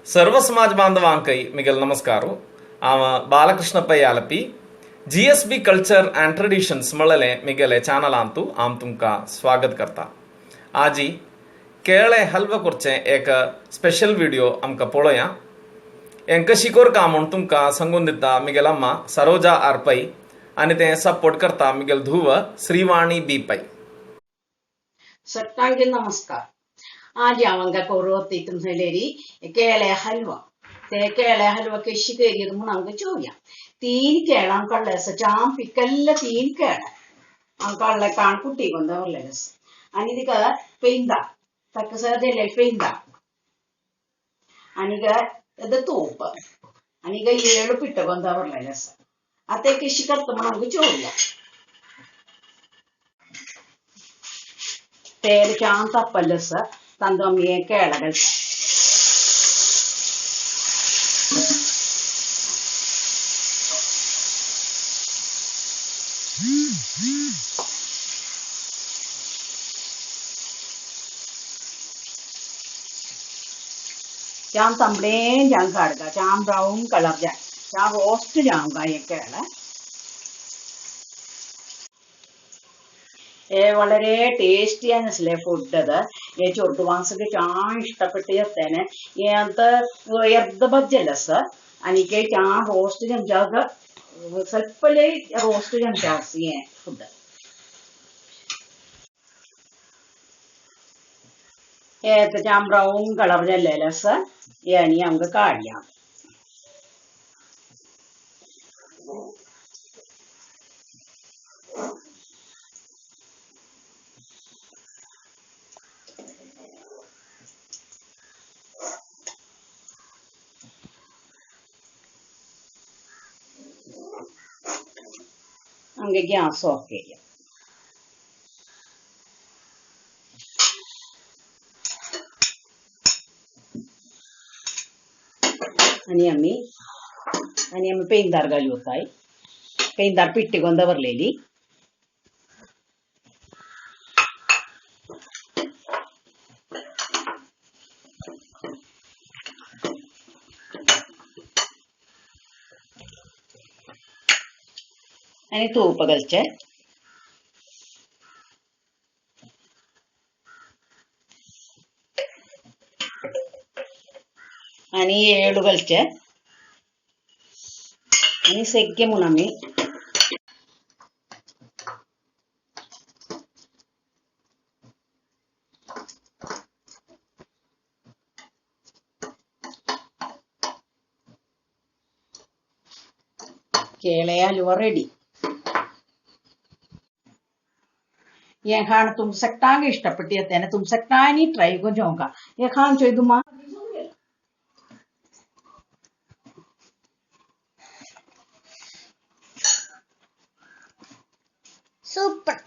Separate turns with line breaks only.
सर्व समाज बांधवांकय मिगल नमस्कार. हांव Balakrishna Pai Alleppey, GSB culture and traditions म्हळ्ळें मिगेले चॅनलांतू हांव तुमकां स्वागत करता. आजी केळे हलवा करचें एक स्पेशल व्हिडिओ आमकां पळोवया. हें कशी करका म्हूण तुमकां सांगून दिता मिगेल अम्मा सरोजा आर पै आनी तें सपोर्ट करता मिगेल धुव श्रीवाणी बी पै.
सट्टांगे नमस्कार. आज हांव करोती तुमसलेरी केळे हलवा. ते केळे हलवा कशी करी म्हणून आमकां चोवया. तीन केळां काडले आसा, जाम पिकल्ले तीन केळां हांव काडले, काण कुट्टी करून दवरलेले आसा. आनी तिका पेंदा ताका सर दिलेले पेंदा आनी तूप आनी 7 पिट्ट करून दवरलेले आसा. आतां कशी करता म्हणून आमकां चोवया. तेल जाम तापल्लें आसा, तांदूळ आमी केळां घालता. जाम तांबडे जाम काडगा, जाम ब्राऊन कलर जाय, जाम रोस्ट जावंगा हे केळां. വളരെ ടേസ്റ്റിയാണ് ഫുഡ് അത്. ചൊറുതുവാൻസക്ക് ചാ ഇഷ്ടപ്പെട്ട് ചെത്തേനെ. അത് എർದ ಬಜ್ಜಲ್ಲ ಸರ್. ಅನಿಕೆ ಚಾ ರೋಸ್ಟ್ ಚಮಚಾಗ ಸ್ವಲ್ಪಲೇ ರೋಸ್ಟ್ ಚಮಚಾಸಿ ಫುಡ್. ചാ ബ്രൗൺ കളർ ചെല്ലല്ലേ സർ. ഇനി നമുക്ക് കാടിയാം. നമുക്ക് ഗ്യാസ് ഓഫ് ചെയ്യാം. അനി അമ്മി പെയിന്താർ घालूताय. पेंदार पिट्टी करून दवरलेली. आनी तूप घालचें. आनी 7 घालचें. आनी सेग्गे म्हूण आमी केळे हलवा रेडी. ये खाण तुम सट्टांग इष्टपट्टी तुम सट्टानी ट्राई को जाऊंगा. ये खाण चोय दुमा.
सೂಪರ್.